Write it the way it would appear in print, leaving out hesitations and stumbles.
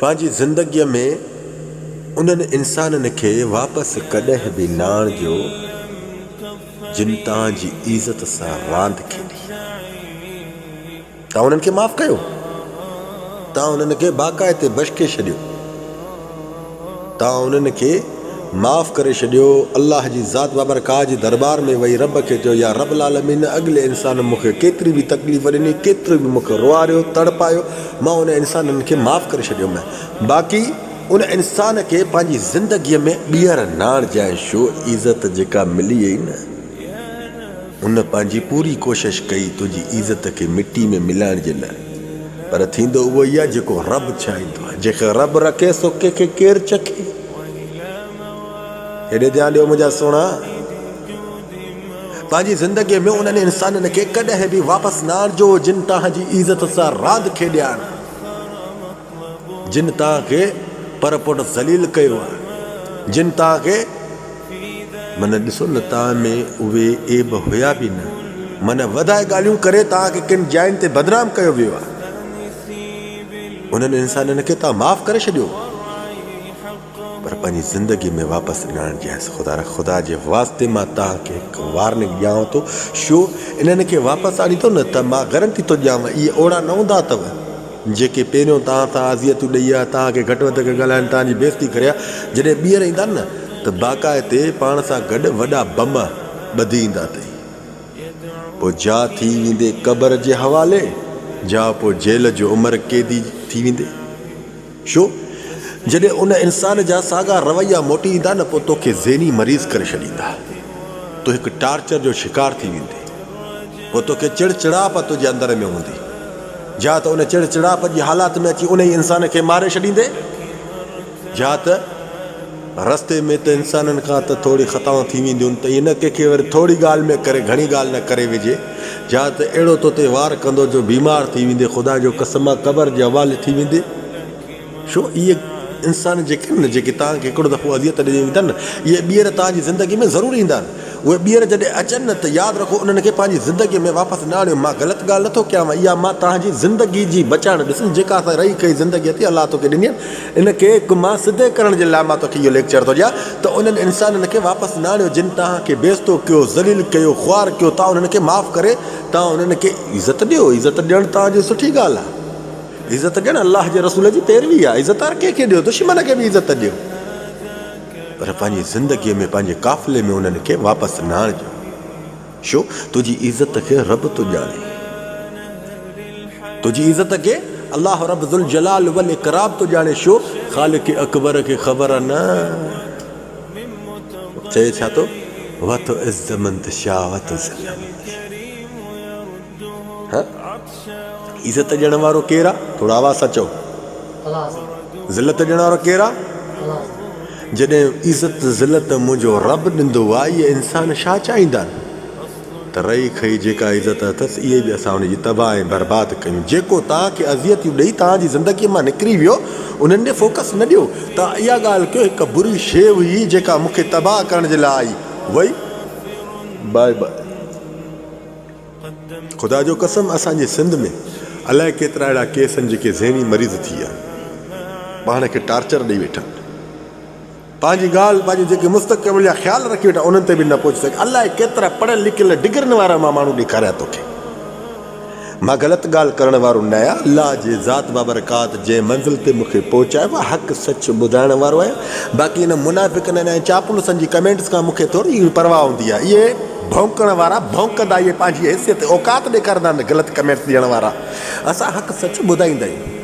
پنهنجي زندگيء ۾ انهن انسانن کي واپس ڪڏهن به نه آڻجو جن توهان جي عزت سان راند کيڏي. توهان انهن کي معاف ڪيو. توهان انهن کي باقاعدي بخشي ڇڏيو. توهان انهن کي معاف ڪري ڇڏيو. الله جي ذات بابرڪات جي درٻار ۾ وئي رب کي چيو يا رب العالمين اڳلي انسان مون کي ڪيتري به تڪليف ڏني، ڪيترو به مون کي روئاريو، تڙپايو، مان ان انسانن کي معاف ڪري ڇڏيو م باقي ان انسان کي پنهنجي زندگيء ۾ ٻيهر نه آڻجانء شو عزت جيڪا ملي هئي نه ان پنهنجي پوري ڪوشش ڪئي تنهنجي عزت کي مٽي ۾ ملائڻ جي لاء پر ٿيندو اهو ئي آهي جيڪو رب چاهيندو آهي جنهن کي رب رکي سو ڪنهن کي ڪير چکي هيڏي ڌيان ڏيو منهنجا سهڻا پنهنجي زندگيء ۾ انهن انسانن کي ڪڏهن به واپس نه آڻجو جن توهان جي عزت سان راند کيڏيا آهن، جن توهان کي پر پٽ ذليل ڪيو آهي، جن توهان کي من ڏسو نه توهان ۾ اهي عيب هيا به نه، من وڌائي ڳالهيون ڪري توهان کي ڪن جاين تي بدنام ڪيو ويو آهي، انهن انسانن کي توهان معاف ڪري ڇڏيو. پر پنهنجي زندگي ۾ واپس نه آڻجانس خدارا خدا جي واسطي مان توهان کي هڪ وارننگ ڏيانو ٿو شو انهن کي واپس آڻيندو نه ته مان گرنٽي ٿو ڏيانو اهي اوڙا نه هوندا اٿو جيڪي پهريون توهان سان اذيتون ڏئي ها توهان کي گهٽ وڌ ڳالهائن توهان جي بيعزتي ڪري ها جڏهن ٻيهر ايندا نه ته باقاعدي پاڻ سان گڏ وڏا بم ٻڌي ايندا اٿئي پوء جا ٿي ويندي قبر جي حوالي جا پوء جيل جو عمر قيدي ٿي ويندي. ڇو؟ جڏهن ان انسان جا ساڳا رويا موٽي ايندا نه پوء توکي ذهني مريض ڪري ڇڏيندا. تون هڪ ٽارچر جو شڪار ٿي ويندين. پوء توکي چڙ چڙائپ تنهنجي اندر ۾ هوندي. جا ته ان چڙ چڙائپ جي حالات ۾ اچي انهي انسان کي ماري ڇڏيندين. جا ته رستي ۾ ته انسانن کان ته ٿوري خطائون ٿي وينديون ته ائين نه ڪنهن کي وري ٿوري ڳالهه ۾ ڪري گهڻي ڳالهه نه ڪري وجهي. جا ته اهڙو تو تي وار ڪندو جو بيمار ٿي ويندي خدا جو قسم آ قبر جي حوالي ٿي ويندي. ڇو اهي انسان جيڪي آهن نه جيڪي توهان کي هڪڙو دفعو اذيت ڏئي ويندا آهن نه اهي ٻيهر توهان جي زندگي ۾ ضرور ايندا آهن. اهي ٻيهر جڏهن اچن نه ته ياد رکو انهن کي پنهنجي زندگي ۾ واپس نه آڻيو. مان غلط ڳالهه نه ٿو ڪيان اها مان توهان جي زندگي جي بچائڻ ڏس جيڪا اسان رهي کهي زندگي اٿئي الله توکي ڏني آهي ان کي هڪ مان سڌي ڪرڻ جي لاء مان توکي اهو ليڪچر ٿو ڏيان ته انهن انسانن کي واپس نه آڻيو جن توهان کي بيعزتو ڪيو، ذليل ڪيو، خوار ڪيو، توهان انهن کي معاف ڪري توهان انهن کي عزت ڏيو، عزت ڏيڻ توهان جي سٺي ڳالهه آهي، عزت ڏيڻ الله جي رسول جي پيروي آهي، عزت هر ڪنهن کي ڏيو، دشمن کي به عزت ڏيو پر پنهنجي زندگيء ۾ پنهنجي قافلي ۾ انهن کي واپس نه آڻجو. شو تنهنجي عزت کي رب ٿو ڄاڻي. تنهنجي عزت کي الله رب ذوالجلال والاڪرام ٿو ڄاڻي شو خالق اڪبر کي خبر نه. چئي ڇا ٿو وتعز من تشاء وتذل من تشاء. ها عزت ڏيڻ وارو ڪير آ؟ ٿورو آواز سان چئو. ذلت ڏيڻ وارو ڪير آ؟ جڏهن عزت ذلت منهنجو رب ڏندو آ اهي انسان ڇا چاهيندا آهن ته رهي کهي جيڪا عزت اٿس اهي به اسان ان جي تباهه ۽ برباد ڪيون جيڪو توهان کي اذيتيون ڏئي توهان جي زندگي مان نڪري ويو انهن ڏي فوڪس نه ڏيو توهان اها ڳالهه ڪيو هڪ بري شيء هئي جيڪا مون کي تباهه ڪرڻ جي لاء آئي وئي باء باء. خدا جو قسم اسان جي سنڌ ۾ الائي ڪيترا اهڙا ڪيس آهن جيڪي ذهني مريض ٿي ويا آهن پاڻ کي ٽارچر ڏئي ويٺا آهن پنهنجي ڳالهه پنهنجي جيڪي مستقبل جا خيال رکي ويٺا انهن تي به نه پهچي سگهيا الائي ڪيترا پڙهيل لکيل ڊگرين وارا مان ماڻهو ڏيکاريا توکي مان غلط ڳالهه ڪرڻ وارو نه آهيان، الله جي ذات بابرڪات جنهن منزل تي مون کي پهچايو آهي حق سچ ٻڌائڻ وارو آهيان، باقي انهن منافقن ۽ چاپلوسن جي ڪمينٽس کان مون کي ٿوري ئي پرواهه هوندي آهي، اهي ڀونڪڻ وارا ڀونڪندا اهي پنهنجي حيثيت اوقات ڏيکاريندا آهن غلط ڪمينٽس ڏيڻ وارا، اسان حق سچ ٻڌائيندا آهيون.